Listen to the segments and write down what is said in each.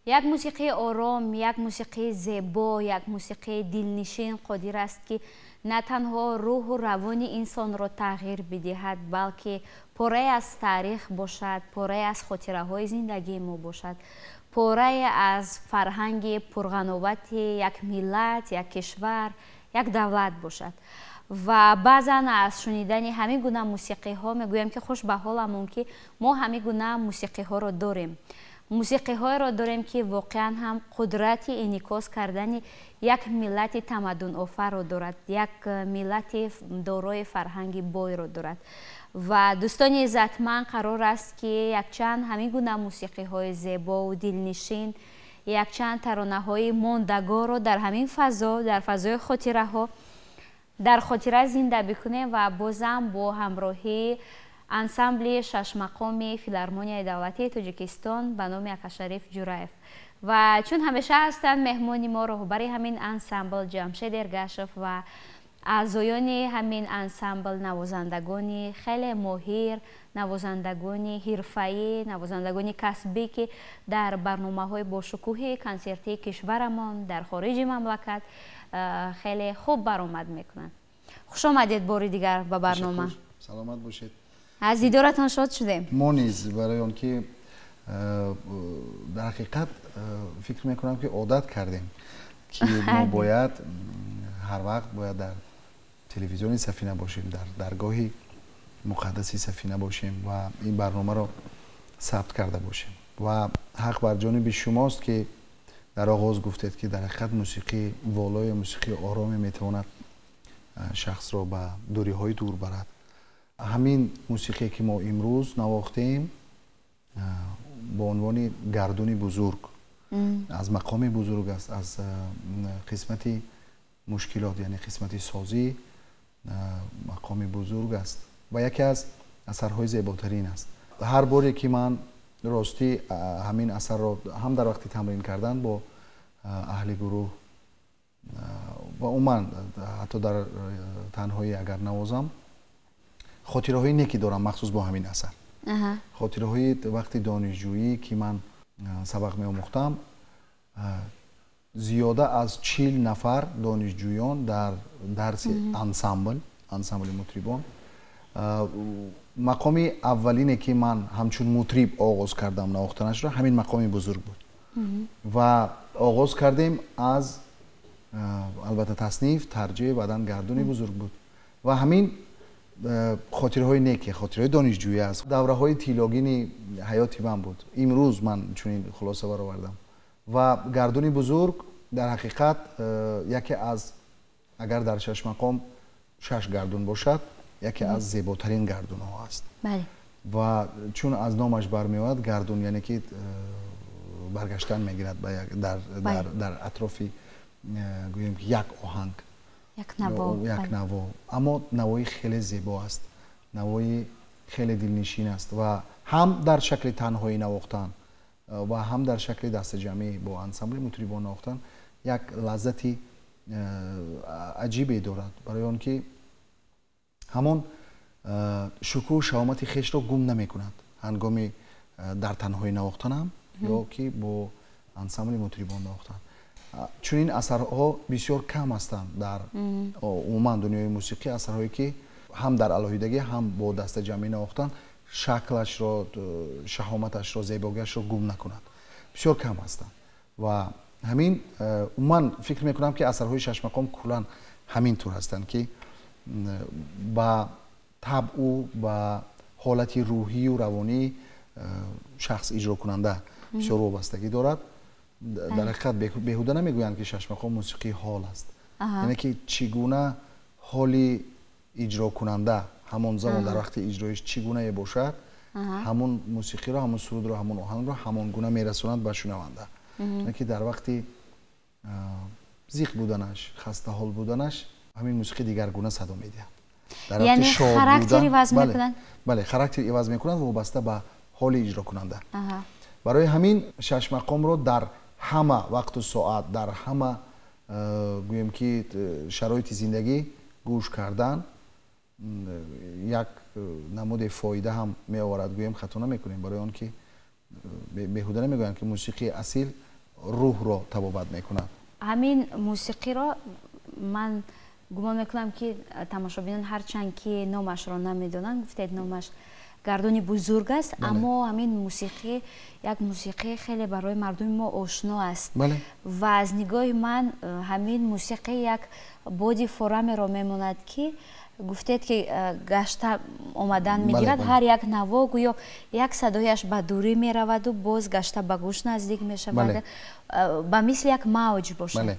Як мусиқии ором, як мусиқии зебо, як мусиқии дилнишин қодир аст, ки на танҳо рӯҳу равони инсонро тағйир бидиҳад, балки порае аз таърих бошад, порае аз хотираҳои зиндагии мо бошад, порае аз фарҳанги пурғановати як миллат, як кишвар, як давлат бошад. Ва баъзан аз шунидани ҳамин гуна мусиқиҳо мегӯям, ки хуш ба ҳоламон, ки мо ҳамин гуна мусиқиҳоро дорем, мусиқиҳоеро дорем, ки воқеан ҳам қудрати инъикос кардани як миллати тамаддунофарро дорад, як миллати дорои фарҳанги бойро дорад. Ва дӯстони иззатманд, қарор аст, ки якчанд ҳамин гуна мусиқиҳои зебову дилнишин, якчанд таронаҳои мондагорро дар ҳамин фазо, дар фазои хотираҳо, дар хотира зинда бикунем ва бозам бо ҳамроҳии ансамбли шашмақоми Филармонияи давлатии Тоҷикистон ба номи Акашариф Ҷураев. Ва чун ҳамеша ҳастанд меҳмони мо роҳбари ҳамин ансамбл Ҷамшед Эргашев ва аъзоёни ҳамин ансамбл, навозандагони хеле моҳир, навозандагони ҳирфаӣ, навозандагони касбӣ, ки дар барномаҳои бошукӯҳи консертии кишварамон, дар хориҷи мамлакат хеле хуб баромад мекунанд. Хуш омадед бори дигар ба барнома. Саломат бошед. Аз дидоратон шод шудем. Мо низ, барои он ки дар ҳақиқат фикр мекунам, ки одат кардем, ки мо бояд ҳар вақт бояд дар телевизиони Сафина бошем, дар даргоҳи муқаддаси Сафина бошем ва ин барномаро сабт карда бошем. Ва ҳақ бар ҷониби шумост, ки дар оғоз гуфтед, ки дар ҳақиқат мусиқии волои, мусиқии ороме метавонад шахсро ба дуриҳои дур барад. Ҳамин мусиқие, ки мо имрӯз навохтем бо унвони «Гардуни бузург», аз мақоми бузург аст, аз қисмати мушкилот, яъне қисмати созӣ мақоми бузург аст ва яке аз асарҳои зеботарин аст. Ҳар боре ки ман ростӣ ҳамин асарро ҳам дар вақти тамрин кардан бо аҳли гурӯҳ ва умуман ҳатто дар танҳоӣ агар навозам, хотираҳои неки дорам махсус бо ҳамин асар. Хотираҳои вақти донишҷӯӣ, ки ман сабақ меомӯхтам, зиёда аз 40 нафар донишҷӯён дар дарси ансамбли мутрибон, мақоми аввалине, ки ман ҳамчун мутриб оғоз кардам навохтанашро, ҳамин мақоми бузург буд. Ва оғоз кардем аз албатта тасниф, тарҷеъ, баъдан «Гардуни бузург» буд. Ва ҳамин хотираҳои неки, хотираҳои донишҷӯӣ аст, давраҳои тиллогини ҳаёти ман буд. Имрӯз ман чунин хулоса баровардам. Ва «Гардуни бузург» дар ҳақиқат яке аз, агар дар шашмақом шаш гардун бошад, яке аз зеботарин гардунҳо аст. Ва чун аз номаш бармеояд, гардун, яъне ки баргаштан мегирад дар атрофи, гӯем ки, як оҳанг, як наво, аммо навои хеле зебо аст, навои хеле дилнишин аст. Ва ҳам дар шакли танҳоӣ навохтан ва ҳам дар шакли дастаҷамъӣ бо ансамбли мутрибон навохтан як лаззати аҷибе дорад, барои он ки ҳамон шукӯҳу шаҳомати хешро гум намекунад ҳангоми дар танҳоӣ навохтанам ё ки бо ансамбли мутрибон навохтан. Чунин асарҳо бисёр кам ҳастанд дар умуман дунёи мусиқӣ, асарҳое, ки ҳам дар алоҳидагӣ, ҳам бо дастаҷамъӣ навохтан шаклашро, шаҳоматашро, зебогиашро гум накунад, бисёр кам ҳастанд. Ва ҳамин умуман фикр мекунам, ки асарҳои шашмақом куллан ҳамин тур ҳастанд, ки ба табъу ба ҳолати рӯҳию равонии шахс иҷрокунанда бисёр вобастагӣ дорад. Дар ҳақиқат беҳуда намегӯянд, ки шашмақом мусиқии ҳол аст, яъне ки чӣ гуна ҳоли иҷрокунанда ҳамон замон дар вақти иҷроиш чӣ гунае бошад, ҳамон мусиқиро, ҳамон сурудро, ҳамон оҳангро ҳамон гуна мерасонад ба шунаванда. Яъне ки дар вақти зиқ буданаш, хастаҳол буданаш ҳамин мусиқӣ дигаргуна садо медиҳад. Яъне характер иваз мекунад. Бале, характер иваз мекунад вобаста ба ҳоли иҷрокунанда. Барои ҳамин шашмақомро дар ҳама вақту соат, дар ҳама, гӯем ки, шароити зиндагӣ гӯш кардан як намуди фоида ҳам меоварад, гӯем, хато намекунем, барои он ки беҳуда намегӯянд, ки мусиқии асил рӯҳро табобат мекунад. Ҳамин мусиқиро ман гумон мекунам, ки тамошобинон ҳарчанд ки номашро намедонанд, гуфтед номаш гардони бузург аст, аммо ҳамин мусиқӣ як мусиқии хеле барои мардуми мо ошно аст. Ва аз нигоҳи ман ҳамин мусиқӣ як боди форамеро мемонад, ки гуфтед ки гашта омадан мегирад, ҳар як наво гӯё як садояш ба дурӣ мераваду боз гашта ба гӯш наздик мешавад, ба мисли як мавҷ бошад.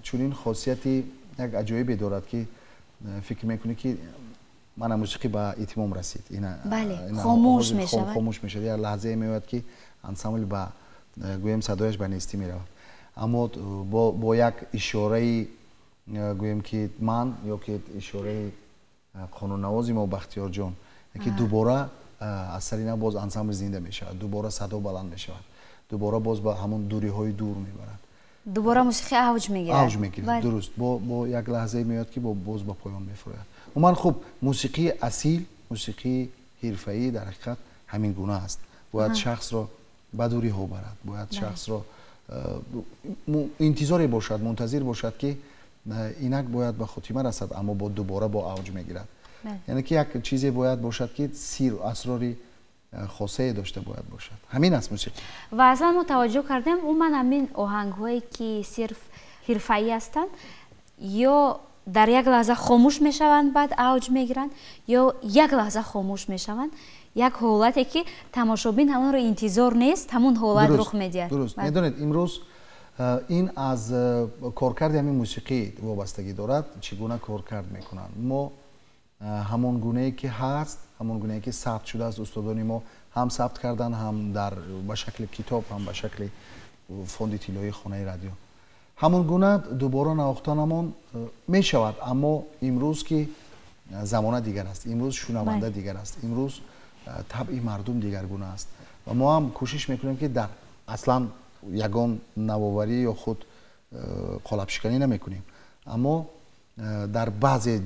Чунин хосияти як аҷоибе дорад, ки фикр мекунӣ, ки мана мусиқӣ ба итмом расид, хомӯш мешавад, хомӯш мешавад. Як лаҳзае меояд, ки ансамбл ба гӯем садояш ба нестӣ меравад, аммо бо як ишораи гӯем ки ман ё ки ишораи қонуннавози мо Бахтиёрҷон, ки дубора аз сари нав боз ансамбл зинда мешавад, дубора садо баланд мешавад, дубора боз ба ҳамон дуриҳои дур мебарад, дубора мусиқӣ авҷ мегирад. Авҷ мегирад, дуруст. Бо як лаҳзае меояд, ки боз ба поён мефурояд. Умуман хуб, мусиқии асил, мусиқии ҳирфаӣ дар ҳақиқат ҳамин гуна аст. Бояд шахсро ба дуриҳо барад, бояд шахсро интизоре бошад, мунтазир бошад, ки инак бояд ба хотима расад, аммо бо дубора бо авҷ мегирад. Яъне ки як чизе бояд бошад, ки сиру асрори хосае дошта бояд бошад. Ҳамин аст мусиқӣ. Ва аслан мо таваҷҷӯҳ кардем, умуман ҳамин оҳангҳое, ки сирф ҳирфаӣ ҳастанд, ё дар як лаҳза хомӯш мешаванд, баъд авҷ мегиранд, ё як лаҳза хомӯш мешаванд, як ҳолате ки тамошобин ҳамонро интизор нест, ҳамон ҳолат рух медиҳад. Дуруст. Медонед, имрӯз ин аз коркарди ҳамин мусиқӣ вобастагӣ дорад, чӣ гуна коркард мекунанд. Мо ҳамон гунае ки ҳаст, ҳамон гунае ки сабт шудааст, устодони мо ҳам сабт кардан, ҳам дар ба шакли китоб, ҳам ба шакли фонди тиллоии хонаи радио, ҳамон гуна дубора навохтанамон мешавад. Аммо имрӯз ки замона дигар аст, имрӯз шунаванда дигар аст, имрӯз табъи мардум дигаргуна аст ва мо ҳам кӯшиш мекунем, ки дар аслан ягон навоварӣ ё худ қолабшиканӣ намекунем, аммо дар баъзе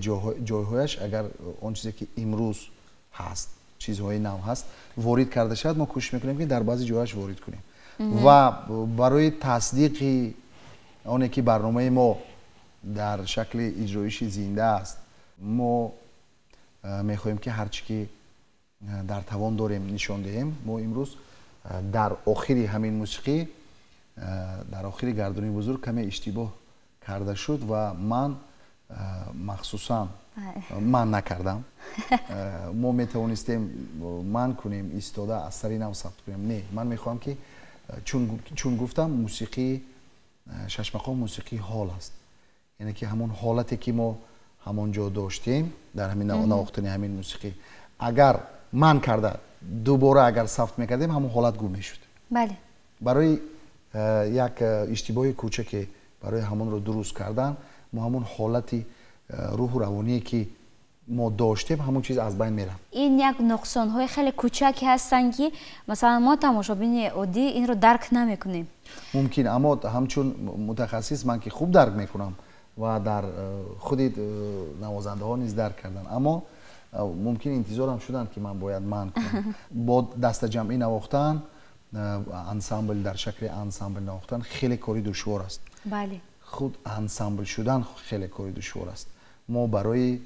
ҷойҳояш агар он чизе ки имрӯз ҳаст, чизҳои нав ҳаст, ворид карда шавад, мо кӯшиш мекунем, ки дар баъзе ҷойҳояш ворид кунем. Ва барои тасдиқи оне ки барномаи мо дар шакли иҷроиши зинда аст, мо мехоҳем, ки ҳар чӣ ки дар тавон дорем нишон диҳем. Мо имрӯз дар охири ҳамин мусиқӣ, дар охири гардони бузург каме иштибоҳ карда шуд ва ман махсусан ман накардам. Мо метавонистем ман кунем, истода аз сари нав сабт кунем. Не, ман мехоҳам, ки чун гуфтам, мусиқии шашмақом мусиқии ҳол аст, яъне ки ҳамон ҳолате ки мо ҳамон ҷо доштем дар ҳамин навохтани ҳамин мусиқӣ, агар ман карда дубора агар сабт мекардем, ҳамон ҳолат гум мешуд. Барои як иштибоҳи кӯчаке, барои ҳамонро дуруст кардан, мо ҳамон ҳолати рӯҳу равоние ки мо доштем, ҳамон чиз аз байн мерафт. Ин як нуқсонҳои хеле кӯчаке ҳастанд, ки масалан мо тамошобини оддӣ инро дарк намекунем. Мумкин, аммо ҳамчун мутахассис ман ки хуб дарк мекунам ва дар худи навозандаҳо низ дарк кардан, аммо мумкин интизорам шуданд, ки ман бояд ман кунам. Бо дастаҷамъӣ навохтан, ансамбл дар шакли ансамбл навохтан хеле кори душвор аст. Худ ансамбл шудан хеле кори душвор аст. Мо барои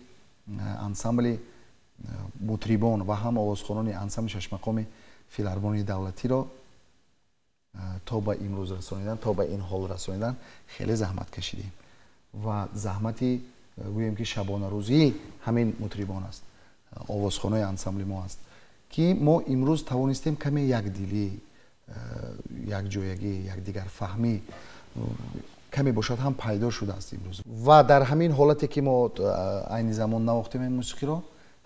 ансамбли мутрибон ва ҳам овозхонони ансамбли шашмақоми филармонии давлатиро то ба имрӯз расонидан, то ба ин ҳол расонидан хеле заҳмат кашидем ва заҳмати гӯем ки шабонарӯзии ҳамин мутрибон аст, овозхонои ансамбли мо аст, ки мо имрӯз тавонистем каме якдилӣ, якҷоягӣ, якдигарфаҳмӣ каме бошад ҳам пайдо шудааст имрӯз. Ва дар ҳамин ҳолате ки мо айни замон навохтем ин мусиқиро,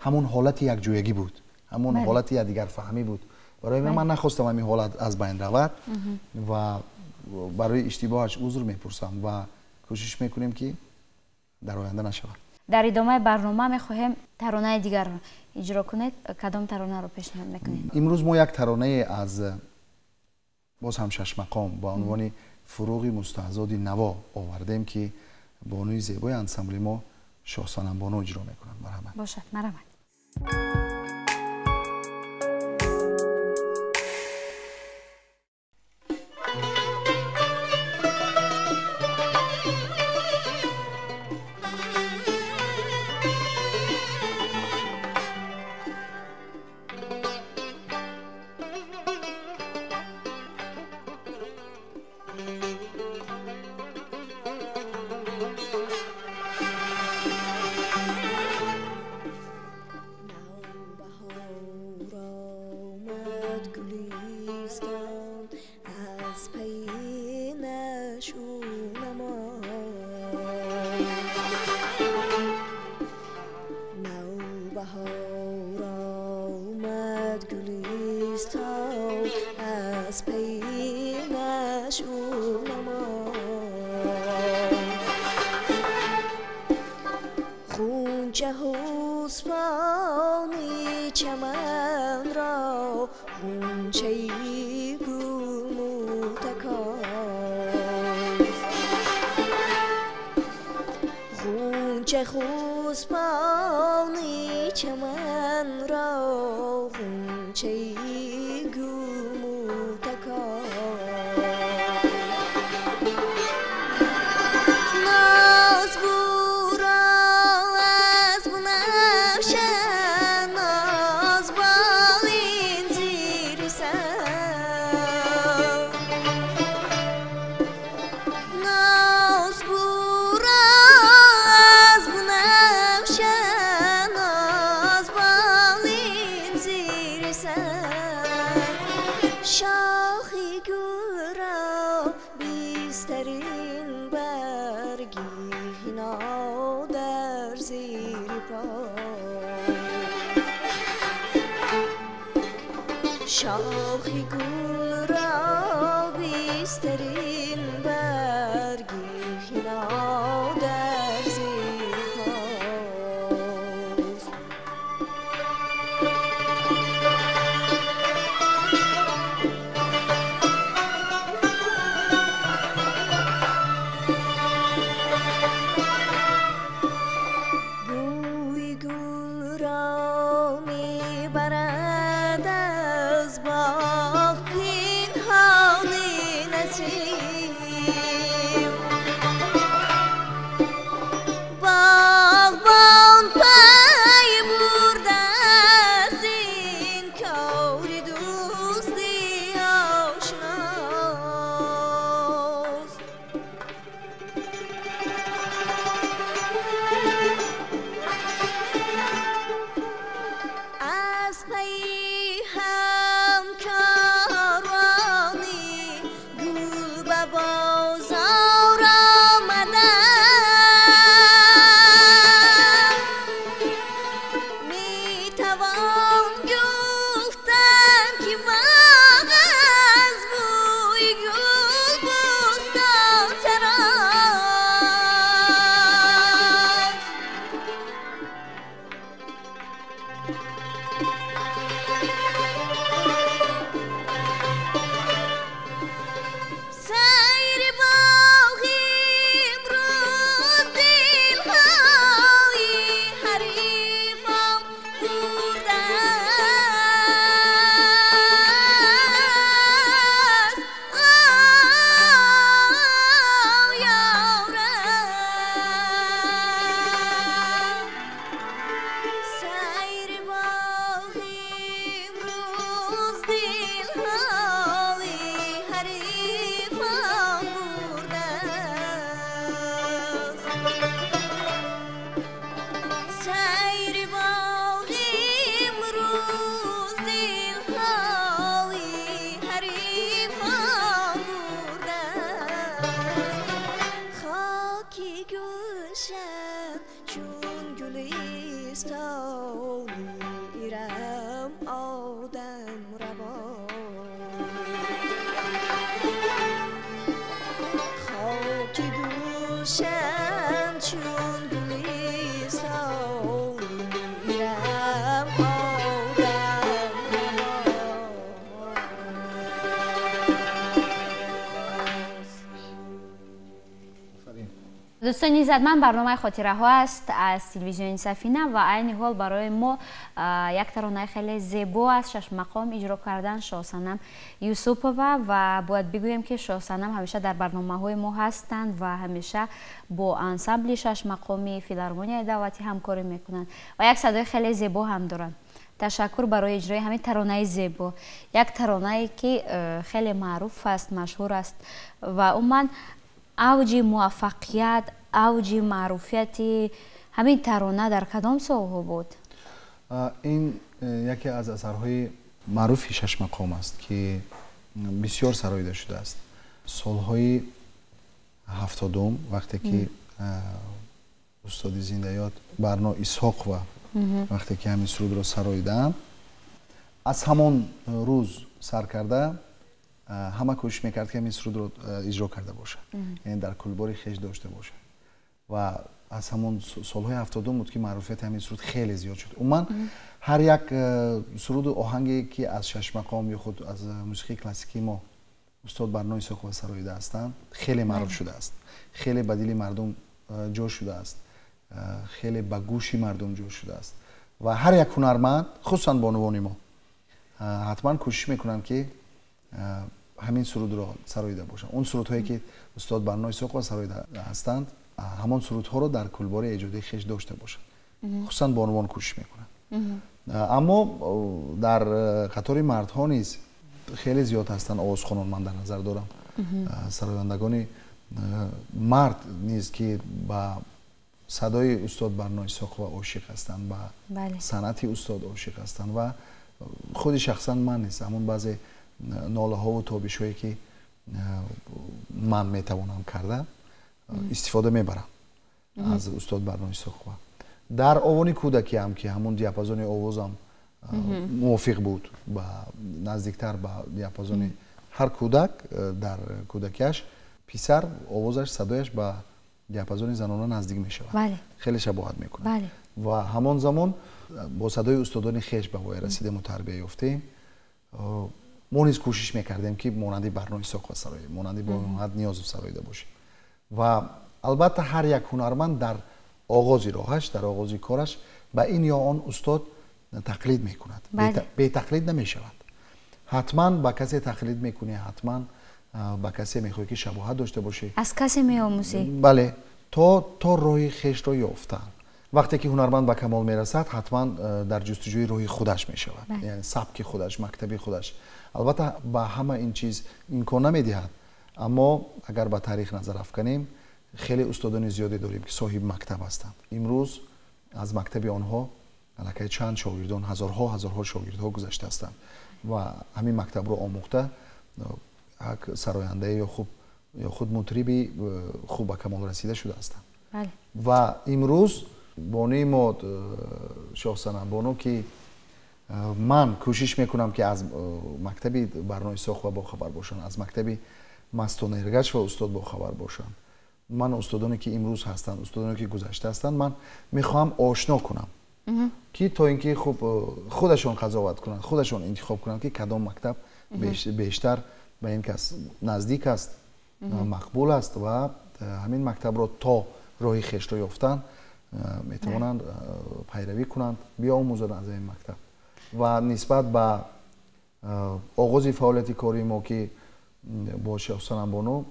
ҳамон ҳолати якҷоягӣ буд, ҳамон ҳолати якдигарфаҳмӣ буд. Барои ман нахостам ҳамин ҳолат аз байн равад ва барои иштибоҳаш узр мепурсам ва кӯшиш мекунем, ки дар оянда нашавад. Дар идомаи барнома мехоҳем таронаи дигарро иҷро кунед. Кадом таронаро пешниҳод мекунед? Имрӯз мо як таронае аз боз ҳам шашмақом ба унвони фуруғи мустаҳзоди наво овардем, ки бонуи зебои ансамбли мо Шоҳсанамбону иҷро мекунанд. Марҳамат. Бошад, марҳамат. گلستان از پی نشو نما. نوبهار آمد گلستان از پی نشو نما. غنچه خسبانی چمن را، غنچه گل متکاست. غنچه خسبانی چمن را، غنچه گل متکاست. ناز برا از بنفشه، ناز بالین زیر سر. ناز برا از بنفشه، ناز بالین زیر سر. شاخی گل را بیسترین برگی حنا در زیر پا. شاخی گل را بیسترین برگی حنا در زیر پاست. بوی گل را میبرد از باغ پنهانی نسیم. باغبان پی برده است این کار دوستی آشناست. از پی همکارانی گل به بازار آمده، می توان گفتن که باغ از بوی گل بستان تر است. سیر باغ امروز دلهای حریفان برده است. آه یارب، سیر باغ امروز دلهای حریفان برده است. سیر باغ امروز دلهای حریفان برده است. خاکی گلشن چون گلستان ایرم آدم روان. خاک گلشن چون گلستان ایرم آدم روان. Дӯстони иззатманд, барномаи хотираҳо аст аз телевизиони Сафина ва айни ҳол барои мо як таронаи хеле зебо аз шашмақом иҷро кардан Шоҳсанам Юсупова. Ва бояд бигӯем, ки Шоҳсанам ҳамеша дар барномаҳои мо ҳастанд ва ҳамеша бо ансамбли шашмақоми филармонияи давлатӣ ҳамкорӣ мекунанд ва як садои хеле зебо ҳам доранд. Ташаккур барои иҷрои ҳамин таронаи зебо, як таронае ки хеле маъруф аст, машҳур аст. Ва умуман авҷи муваффақият, авҷи маъруфияти ҳамин тарона дар кадом солҳо буд? Ин яке аз асарҳои Маъруфи шашмақом аст, ки бисёр сароида шудааст. Солҳои 70-ум, вақте ки устоди зиндаёд Барно Исҳоқова вақте ки ҳамин сурудро сароидаанд, аз ҳамон рӯз сар карда ҳама кӯшиш мекард, ки ҳамин сурудро иҷро карда бошад, яъне дар кулбори хеш дошта бошад. Ва аз ҳамон солҳои 70-ум буд, ки маъруфияти ҳамин суруд хеле зиёд шуд. Умуман, ҳар як суруду оҳанге, ки аз шашмақом ё худ аз мусиқии классикии мо устод Барно Исҳоқова сароида ҳастанд, хеле маъруф шудааст, хеле ба дили мардум ҷо шудааст, хеле ба гӯши мардум ҷо шудааст. Ва ҳар як ҳунарманд, хусусан бонувони мо, ҳатман кӯшиш мекунанд, ки ҳамин сурудро сароида бошанд. Он сурудҳое, ки устод Барно Исҳоқова сароида ҳастанд, ҳамон сурудҳоро дар кулбори эҷодии хеш дошта бошанд. Хусусан бонувон кӯшиш мекунанд. Аммо дар қатори мардҳо низ хеле зиёд ҳастанд овозхонон. Ман дар назар дорам сарояндагони мард низ, ки ба садои устод Барно Исҳоқова ошиқ ҳастанд, ба санъати устод ошиқ ҳастанд. Ва худи шахсан ман низ ҳамон баъзе нолаҳову тобишҳое, ки ман метавонам карда, истифода мебарам аз устод Барно Исҳоқова. Дар овони кӯдакиам, ки ҳамон диапазони овозам мувофиқ буд, ба наздиктар ба диапазони ҳар кӯдак, дар кӯдакиаш писар овозаш, садояш ба диапазони занона наздик мешавад, хеле шабоҳат мекунад. Ва ҳамон замон бо садои устодони хеш ба воя расидему тарбия ёфтем. Мо низ кӯшиш мекардем, ки монанди Барно Исҳоқова сароем, монанди Бобомуҳаммад Ниёзов сароида бошем. Ва албатта, ҳар як ҳунарманд дар оғози роҳаш, дар оғози кораш ба ин ё он устод тақлид мекунад. Бетақлид намешавад. Ҳатман ба касе тақлид мекунӣ, ҳатман ба касе мехоҳӣ, ки шабоҳат дошта бошӣ. Аз касе меомӯзӣ. Бале, то роҳи хешро ёфтан. Вақте ки ҳунарманд ба камол мерасад, ҳатман дар ҷустуҷӯи роҳи худаш мешавад, яъне сабки худаш, мактаби худаш. Албатта, ба ҳама ин чиз имкон намедиҳад, аммо агар ба таърих назар афканем, хеле устодони зиёде дорем, ки соҳиби мактаб ҳастанд. Имрӯз аз мактаби онҳо аллакай чанд шогирдон, ҳазорҳо ҳазорҳо шогирдҳо гузашта ҳастанд ва ҳамин мактабро омӯхта, як сарояндае ё хуб ё худ мутриби хуб ба камол расида шуда ҳастанд. Ва имрӯз бонуи мо Шоҳсанам бону, ки ман кӯшиш мекунам, ки аз мактаби Барно Исҳоқова бохабар бошам, аз мактаби Мастона Эргашева устод бохабар бошам. Ман устодоне, ки имрӯз ҳастанд, устодоне, ки гузашта ҳастанд, ман мехоҳам ошно кунам, ки то ин ки хуб худашон қазоват кунанд, худашон интихоб кунанд, ки кадом мактаб бештар ба ин кас наздик аст, мақбул аст ва ҳамин мактабро то роҳи хешро ёфтан метавонанд пайравӣ кунанд, биомӯзанд аз ҳамин мактаб. Ва нисбат ба оғози фаъолияти кории мо, ки бо Шоҳсанам бону,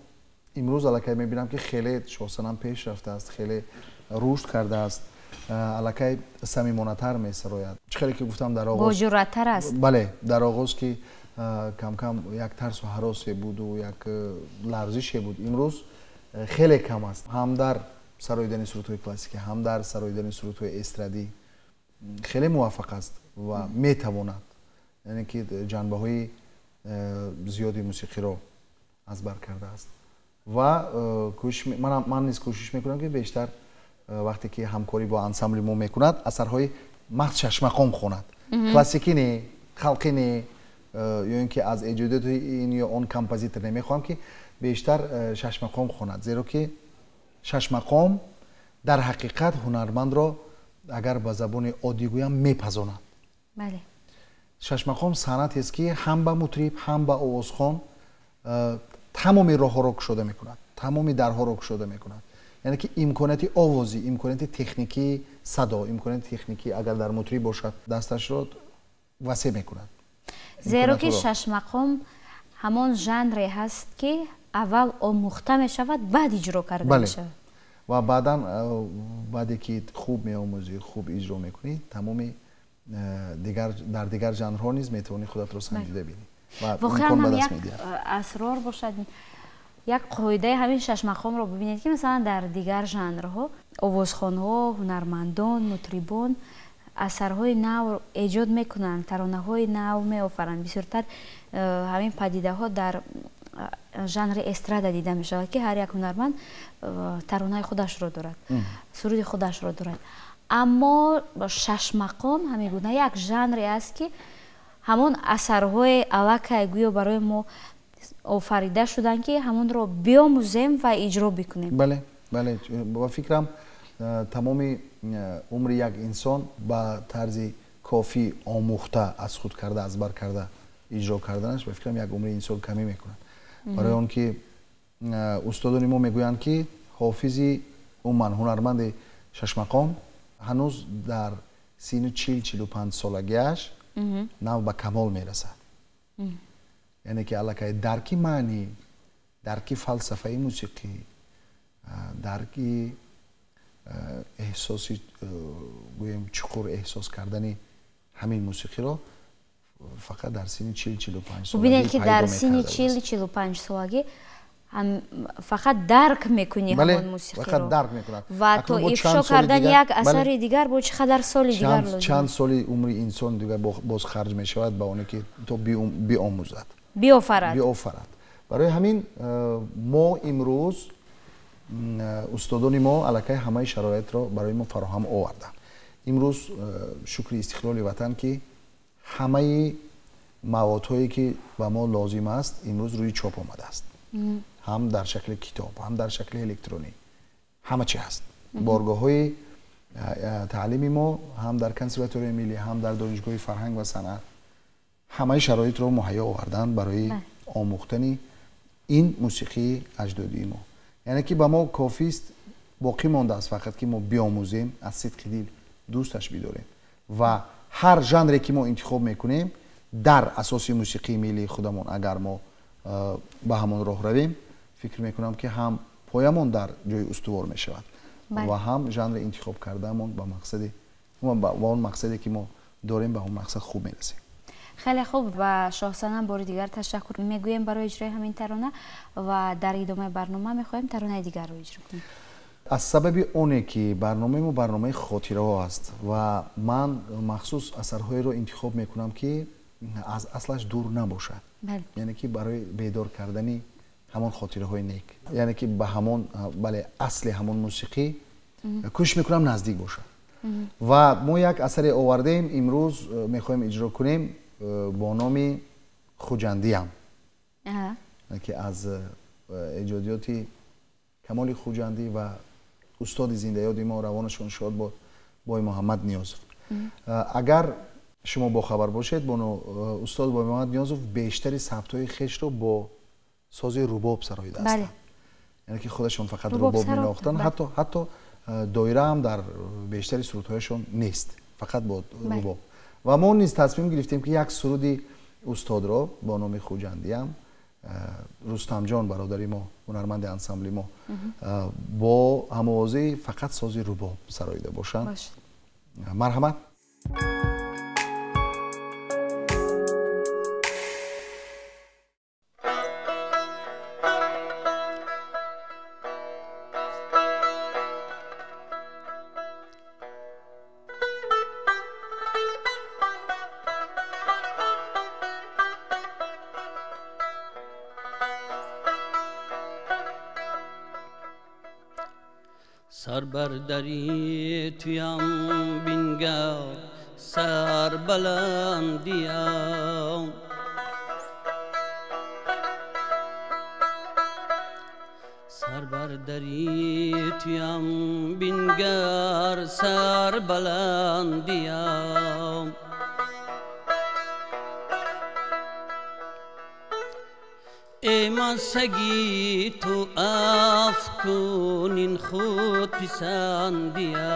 имрӯз аллакай мебинам, ки хеле Шоҳсанам пеш рафтааст, хеле рушд кардааст, аллакай самимонатар месарояд. Чӣ хеле ки гуфтам, дар оғоз боҷуръаттар аст. Бале, дар оғоз ки камкам як тарсу ҳаросе буду як ларзише буд, имрӯз хеле кам аст. Ҳам дар сароидани сурудҳои классикӣ, ҳам дар сароидани сурудҳои эстрадӣ хеле муваффақ аст ва метавонад, яъне ки ҷанбаҳои зиёди мусиқиро аз бар кардааст. Ва ман низ кӯшиш мекунам, ки бештар вақте ки ҳамкорӣ бо ансамбли мо мекунад, асарҳои махз шашмақом хонад, классикӣ не, халқӣ не, ё ин ки аз эҷодиёти ин ё он композитор не. Мехоҳам, ки бештар шашмақом хонад, зеро ки шашмақом дар ҳақиқат ҳунармандро, агар ба забони оддӣ гӯям, мепазонад. Шашмақом санъатест, ки ҳам ба мутриб, ҳам ба овозхон тамоми роҳҳоро кушода мекунад, тамоми дарҳоро кушода мекунад. Яъне ки имконияти овозӣ, имконияти техникии садо, имконияти техникӣ, агар дар мутриб бошад, дасташро васеъ мекунад. Зеро ки шашмақом ҳамон жанре ҳаст, ки аввал омӯхта мешавад, баъд иҷро карда мешавад. Ва баъдан, баъде ки хуб меомӯзӣ, хуб иҷро мекунӣ, тамоми дигар дар дигар жанрҳо низ метавонӣ худатро санҷида бинӣ. Воқеан ҳам як асрор бошад, як қоидаи ҳамин шашмақомро бибинед, ки масалан дар дигар жанрҳо овозхонҳо, ҳунармандон, мутрибон асарҳои нав эҷод мекунанд, таронаҳои нав меофаранд. Бисёртар ҳамин падидаҳо дар жанри эстрада дида мешавад, ки ҳар як ҳунарманд таронаи худашро дорад, суруди худашро дорад. Аммо шашмақом ҳамин гуна як жанре аст, ки ҳамон асарҳои аллакай гӯё барои мо офарида шуданд, ки ҳамонро биомӯзем ва иҷро бикунем. Бале, бале, ба фикрам тамоми умри як инсон ба тарзи кофӣ омӯхта, аз худ карда, аз бар карда иҷро карданаш, ба фикрам, як умри инсон камӣ мекунад. Барои он ки устодони мо мегӯянд, ки ҳофизи умуман ҳунарманди шашмақом ҳанӯз дар синни 40-45 солагиаш нав ба камол мерасад, яъне ки аллакай дарки маънӣ, дарки фалсафаи мусиқӣ, дарки эҳсоси, гӯем, чуқур эҳсос кардани ҳамин мусиқиро фақат дар синни 40-45 солагӣ. Бубинед, ки дар синни 40-45 солагӣ фақат дарк мекунӣ ҳамон мусиқиро. Фақат дарк мекунад. Ва то ифшо кардани як асари дигар бо чӣ қадар соли дигар лозим. Чанд соли умри инсон дигар боз харҷ мешавад ба оне ки то биомӯзад, биофарад, биофарад. Барои ҳамин мо имрӯз, устодони мо аллакай ҳамаи шароитро барои мо фароҳам оварданд. Имрӯз, шукри истиқлоли ватан, ки ҳамаи маводҳое ки ба мо лозим аст, имрӯз рӯи чоп омадааст, ҳам дар шакли китоб, ҳам дар шакли электронӣ, ҳама чи ҳаст. Боргоҳҳои таълими мо ҳам дар Консерваторияи миллӣ, ҳам дар Донишгоҳи фарҳанг ва санъат ҳамаи шароитро муҳайё оварданд барои омӯхтани ин мусиқии аҷдодии мо. Яъне ки ба мо кофист, боқӣ мондааст фақат ки мо биомӯзем, аз сидқи дил дӯсташ бидорем ва ҳар жанре ки мо интихоб мекунем, дар асоси мусиқии миллии худамон агар мо ба ҳамон роҳ равем, фикр мекунам, ки ҳам поямон дар ҷои устувор мешавад ва ҳам жанри интихоб кардаамон ба мақсади, ба он мақсаде ки мо дорем, ба он мақсад хуб мерасем. Хеле хуб, ва Шоҳсанам бори дигар ташаккур мегӯем барои иҷрои ҳамин тарона ва дар идомаи барнома мехоҳем таронаи дигарро иҷро кунем. Аз сабаби оне ки барномаи мо барномаи хотираҳо аст ва ман махсус асарҳоеро интихоб мекунам, ки аз аслаш дур набошад, яъне ки барои бедор кардани ҳамон хотираҳои нек, яъне ки ба ҳамон, бале, асли ҳамон мусиқӣ кӯшиш мекунам наздик бошад. Ва мо як асаре овардем, имрӯз мехоҳем иҷро кунем бо номи «Хуҷандиам», ки аз эҷодиёти Камоли Хуҷандӣ ва устоди зиндаёди мо, равонашон шод бод, Бой Муҳаммад Ниёзов. Агар шумо бохабар бошед, устод Бой Муҳаммад Ниёзов бештари сабтҳои хешро бо сози рубоб сароидаастанд, яъне ки худашон фақат рубоб менавохтанд, ҳатто доира ҳам дар бештари сурудҳояшон нест, фақат бо рубоб. Ва мо низ тасмим гирифтем, ки як суруди устодро бо номи «Хуҷандиам» Рустамҷон, бародари мо, ҳунарманди ансамбли мо, бо ҳамовозии фақат сози рубоб сароида бошанд. Марҳамат. Сар бардари туям бингар, сар баландиям, сар бардари туям бингар, сар баландиям. Эй ман саги ту аф кун, ин худ писандиям.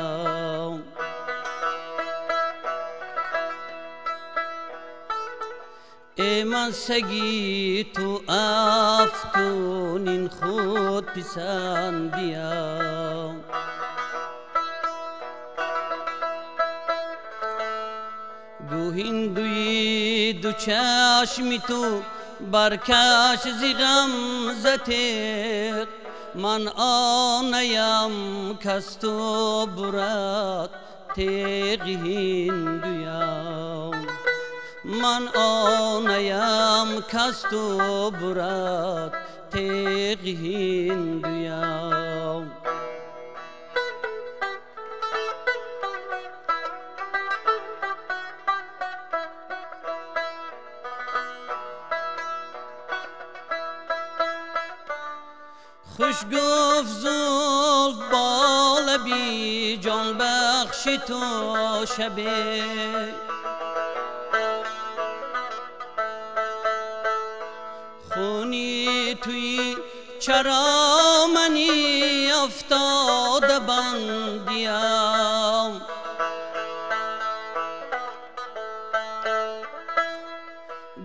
Эй ман саги ту аф кун, ин худ писандиям. Гӯ ҳиндуи ду чашми ту баркаш зи ғамза тиғ, ман онаям, кас ту бурад تیغ هندویم من آنیم کس تو برد تیغ هندویم خوش گفت زلف با لبی جان بخش تو شبه خونی توی چرا منی افتاده بندیم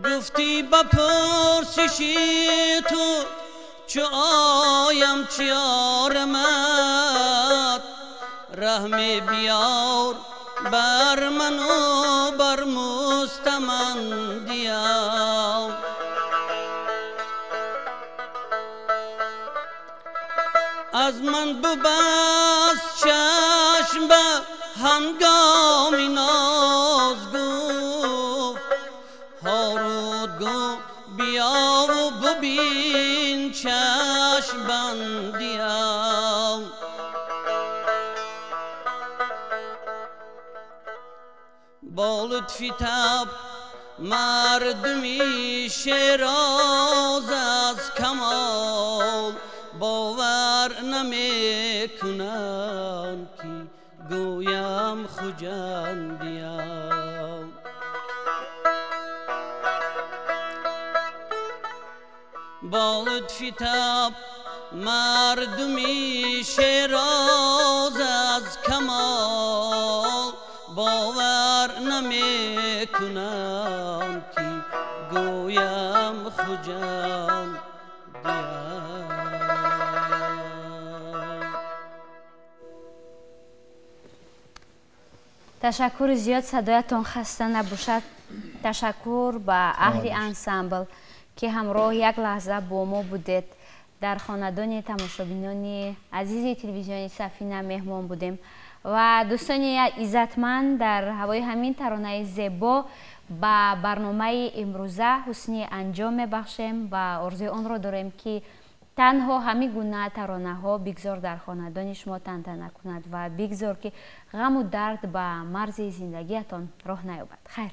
گفتی به پرسشی تو چو آیم چیارمت رحم بیار بر من و بر مستمندیم از من ببست چشم به هنگام ناز گفت هارود گو بیا و ببین چشم بندیم با لطفی تب مردمی شیراز از کمال باور نمی کنند که گویم خجندیم با لطفی تب مردمی شیراز از کمال باور نمی کنم که گویم خجندیم. تشکر زیاد، صدایتان خسته نباشد. تشکر به اهل انسامبل که همراه یک لحظه با ما بودید. در خاندان تماشابینان عزیز تلویزیون سفینه مهمان بودیم و دوستان عزتمند در هوای همین ترانه زیبا با برنامه امروزه حسنی انجام می‌بخشیم و آرزوی آن را داریم که تنها همین گونه ترانه ها بگذار در خاندان شما تنتنه کند و بگذار که غم و درد به مرز زندگیتان راه نیابد. خیر.